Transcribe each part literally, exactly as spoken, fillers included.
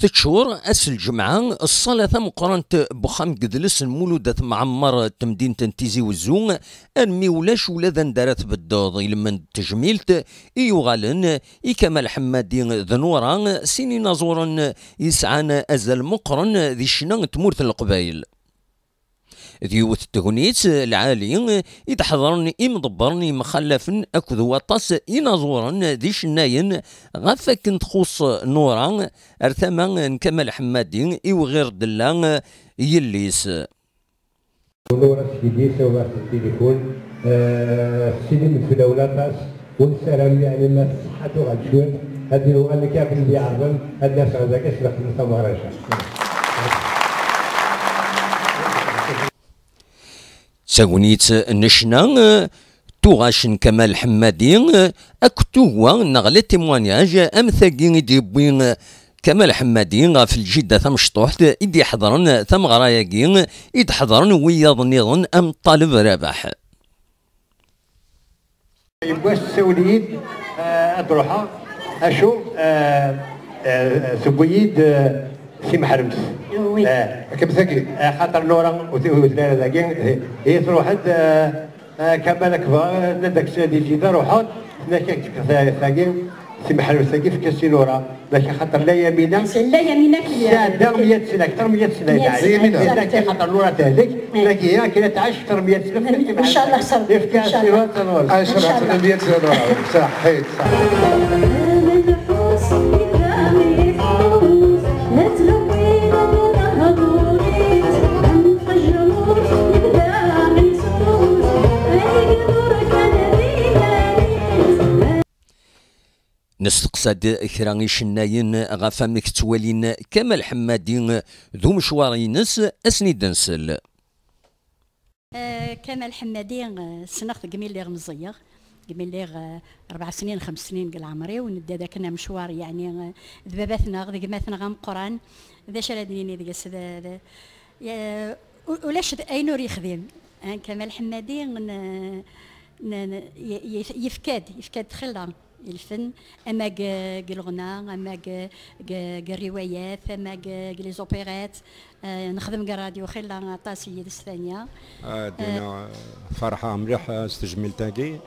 Teččur ass n lǧemɛa ṣṣala tameqqrant n uxxam n yidles n Mulud At Mɛemmer n temdint n Tizi Wezzu, armi ulac ula d anda ara tbeddeḍ. Ilmend n tejmilt i yuɣalen i Kamal Ḥemmadi d Nura, sin inaẓuren yesɛan azal meqqren di ccna n tmurt n Leqbayel. D yiwet n tegnit lɛali i d-ḥeḍren imḍebbren yemxallafen akked waṭas inaẓuren d icennayen ɣef wakken txuṣṣ Nura ar tama n Kamal Ḥemmadi i uɣir d-tella yelli-s. Nura s yelli-s, awer s tilifun, eh, tessidimemt fell-awen aṭas. Ur nessaram yeɛni ma tṣeḥḥa tuɣal cwiṭ, ad d-nuɣal nekk akken d-iɛerḍen, ad d-aseɣ dagi s lexdem tameɣra-a. D tagnit n ccna, tuɣac n Kamal Ḥemmadi, akked tugwa neɣ les témoignages am tagi i d-yewwi Kamal Ḥemmadi ɣef lǧidda tamecṭuḥt i d-iḥeḍren tameɣra-agi, i d-ḥeḍren wiyaḍ nniḍen am Ṭaleb Rabaḥ. Yiwwas tessawel-iyi-d, eh, ad ruḥeɣ, acu, eh, eh, tewwi-yi-d, eh, timeḥremt. Oui. Eh, akken tagi. Eh, xaṭer Nura ur t-, ur telli ara dagi, eh, eh, truḥ-d, eh, eh, Kamal Akbar, eh, nna-d ak-, di lǧida ruḥeɣ, tenna-k ak-, tagi, timeḥremt-agi fek-as i Nura. Lakin xaṭer La Yamina. La Yamina fi sɛedda meyya sna, akter meyya sna. Meyya sna, exact. Lakin xaṭer Nura tehlek, eh, lakin akken ad tɛac akter meyya sna. Inchallah, s Rebbi, efk-as inchallah. Nura tanwalt. Inchallah. Meyya sna Nura. Saḥit, saḥit. Nesteqsa-d kra icennayen ɣef wamek ttwalin Kamal Ḥemmadi d umecwar-ines, ad sen-id-nsel. Eh, Kamal Ḥemmadi, eh, ssneɣ-t deg mi lliɣ meẓẓiyeɣ, deg mi lliɣ, eh, rebɛa snin, xems snin deg leɛmer-iw, nedda d akken amecwar, yeɛni, eh, d baba-tneɣ, d gma-tneɣ ameqqran, d acu ara d-nini deg-s, d, d, eh, u-, ulac d ayen ur yexdim. Eh, Kamal Ḥemmadi, n-, n-, n-, ye-, ye-, yefka-d, yefka-d xilla. Ilfen, ama deg, deg leɣna, ama deg, deg, deg rriwayat, ama deg, deg les opérettes. Eh, nexdem deg rradyu xilla aṭas yid-s tanya. Ah, dina, eh, ferḥeɣ mliḥ, eh, s tejmilt-agi.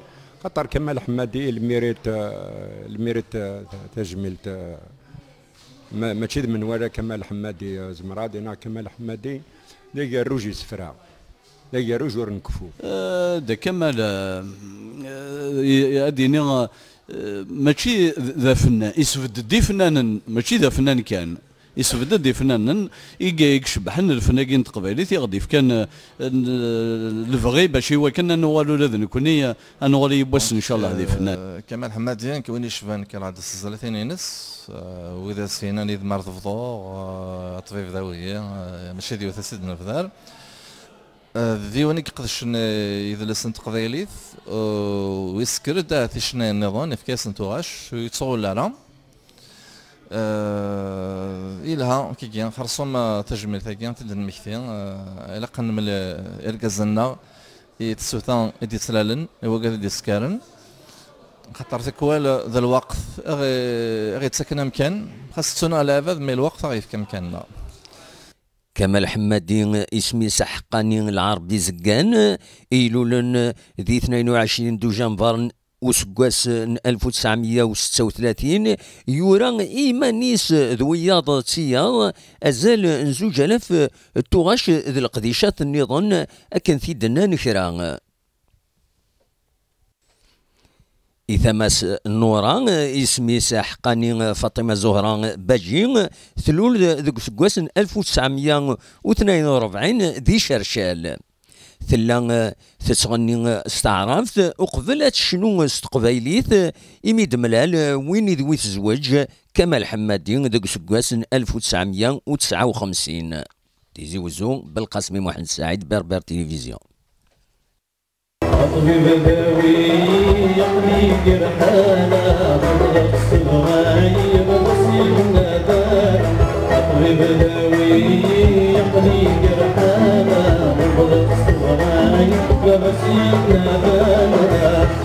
Xaṭer Kamal Ḥemmadi, lmirit, eh, lmirit, eh, ta-, tajmilt, eh, ma-, mačči d menwala Kamal Ḥemmadi, eh, zemreɣ ad iniɣ Kamal Ḥemmadi d agerruj isefra. D agerruj ur nkeffu. Eh, da Kamal, eh, eh, ad d-iniɣ, eh, mačči d, d afennan, isbedd-d ifennanen, mačči d afennan kan. Isbedd-d ifennanen i, i icebbḥen lfen-agi n teqbaylit, i ɣ-d-ifkan, eh, n-, lebɣi bac i wakken ad nuɣal ula d nekkni, eh, ad nuɣal yiwwas, ncallah, d ifennan. Eh, Kamal Ḥemmadi, nekk win yecban kan ɣer tezlatin-ines, eh, wid as-yennan idmar tebḍu, eh, ṭṭbib d awiyi, eh, mačči d yiwet as-id-nebder. Eh, d yiwen i iqedcen, eh, idles n teqbaylit, eh, u isekker-d ahat icennayen nniḍen, ifka-yasen tuɣac, ur yettɣul ara. Eh, yelha, kigi, xerṣum, eh, tajmilt-agi, ad t-id-nmekti, eh, ilaq ad nemel, eh, irgazen-nneɣ i tsuta i d-yettlalen, i wagad i d-yeskaren, xaṭer tikwal, eh, d lweqt i ɣ-, i ɣ-yettaken amkan, xas ttun ɣer lɛibad, mi lweqt a ɣ-yefk amkan-nneɣ. Kamal Ḥemmadi, isem-is aḥeqqani Lɛerbi Zeggan, ilulen di tnayen u ɛecrin dujember n useggas n alef u tesɛemya u setta u tlatin, yura i yiman-is d wiyaḍ d tiyaḍ azal n zuǧ alaf n tuɣac d leqdicat nniḍen, akken t-id-nnan kra. I tama-s n Nura, isem-is aḥeqqani Faṭima Zuhra Baji, tlul deg useggas n alef u tesɛemya u tnayen u rebɛin di Cercal. Tella tettɣenni s taɛrabt uqbel ad tecnu s teqbaylit, imi d-mlal win idwi tezweǧ, Kamal Ḥemmadi, deg useggas n alef u tesɛemya u tesɛa u xemsin. Tizi Wezzu, Belqasmi Muḥend Saɛid, Berber Télévision. Ṭṭbib dawi, aql-i deg lḥala, ɣelḍeɣ s tebɣa-y, baba-s yenna-d. Ṭṭbib dawi, aql-i deg lḥala, ɣelḍeɣ s tebɣa-y, baba-s yenna-d.